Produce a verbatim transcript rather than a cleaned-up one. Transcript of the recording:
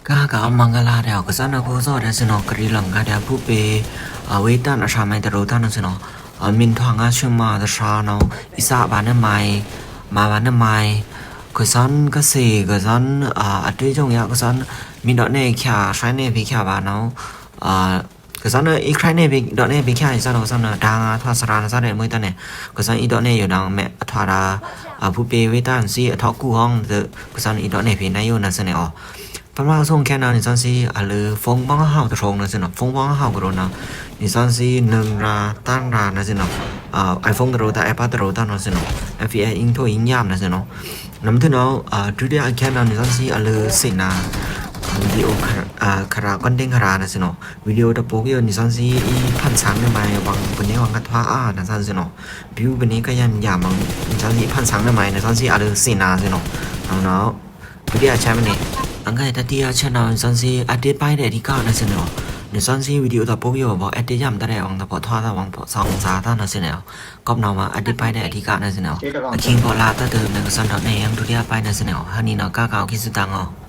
ကကမဂ်လာဒဲး ကစန်းနခုသောဒဲးစ့ၢ်နီၤ ကရီလင်ကဒဲး ဖုပေဝေးတန်အဆါမံးတရူးတန်နစ့ၢ်နီၤ အမင်းထွန်းငါးဆံမှာ တဆါနီၤ အီသဗာန်မံး မဗာန်မံး ကစန်းကသေ ကစန်း အတွေ့အကြုံရ ကစန်း မီးဒီးနယ်ခါ ဆှဲနယ်ဖေးခါဗာနီၤ ကစန်း အီခရဲးနယ်ဖေး ဒီးနယ်ဖေးခါ အီသးနီၤ ကစန်း ဒါငါထွားစရာနစတဲ့ မွေးတန်န့ၣ် ကစန်း အီဒီးနယ်ယိုနၤ မဲအထွားရာ အဖုပေဝေးတန်စံ အထောက်အကူဟောင်း ကစန်း အီဒီးနယ်ဖေးနယိုနစ့ၢ်နီၤ ပထမဆုံးခဲနီၤ နစန်းစံ အလၢ ဖုန်းပေါင်းဟောင်းတထုံးနစ့ၢ်နီၤ ဖုန်းပေါင်းဟောင်းကရူးနီၤ နစန်းစံ နွံရာ တန်ရာနစ့ၢ်နီၤ iPhone တရူးတန် iPad တရူးတန်နစ့ၢ်နီၤ FAI အင်ထိုးအင်ယမ်နစ့ၢ်နီၤ နမ့ၢ်ထူနီၤ ဒုတိယအခဲနီၤ နစန်းစံ အလၢ စင်နာ video ခရာ content ခရာနစ့ၢ်နီၤ video တပိုကယို နစန်းစံ အီဖန်ဆန်းန့ၣ်မံး ဝံပူၤန့ၣ် ဝံကထွားအာ နစန်းစံနီၤ view ပူၤန့ၣ် ကယမ်ယမ်မံး နစန်းစံ အီဖန်ဆန်းန့ၣ်မံး နစန်းစံ အလၢ စင်နာစ့ၢ်နီၤ န ဒုတိယအချက်မ့ၢ်န့ၣ် အငါတတိယအချက်နီၤ နစန်းစံ edit ပိုင်း ဒဲးအဓိကနစ့ၢ်နီၤ နစန်းစံ video တပိုကယို ဗော် edit ယမ်တရဲၣ် ဝံတပိုထွားတၢ် ဝံဖော်ဆောင်စားတၢ်နစ့ၢ်နီၤ ကပ်နဝါ edit ပိုင်း ဒဲးအဓိကနစ့ၢ်နီၤ အခံပော်လာတတ်တ့ၢ် နကစန်း ဒီးနယ် ယံ ဒုတိယပိုင်း နစ့ၢ်နီၤ ဟဲနံၤနီၤ ကကအို ခံစုတန်နီၤ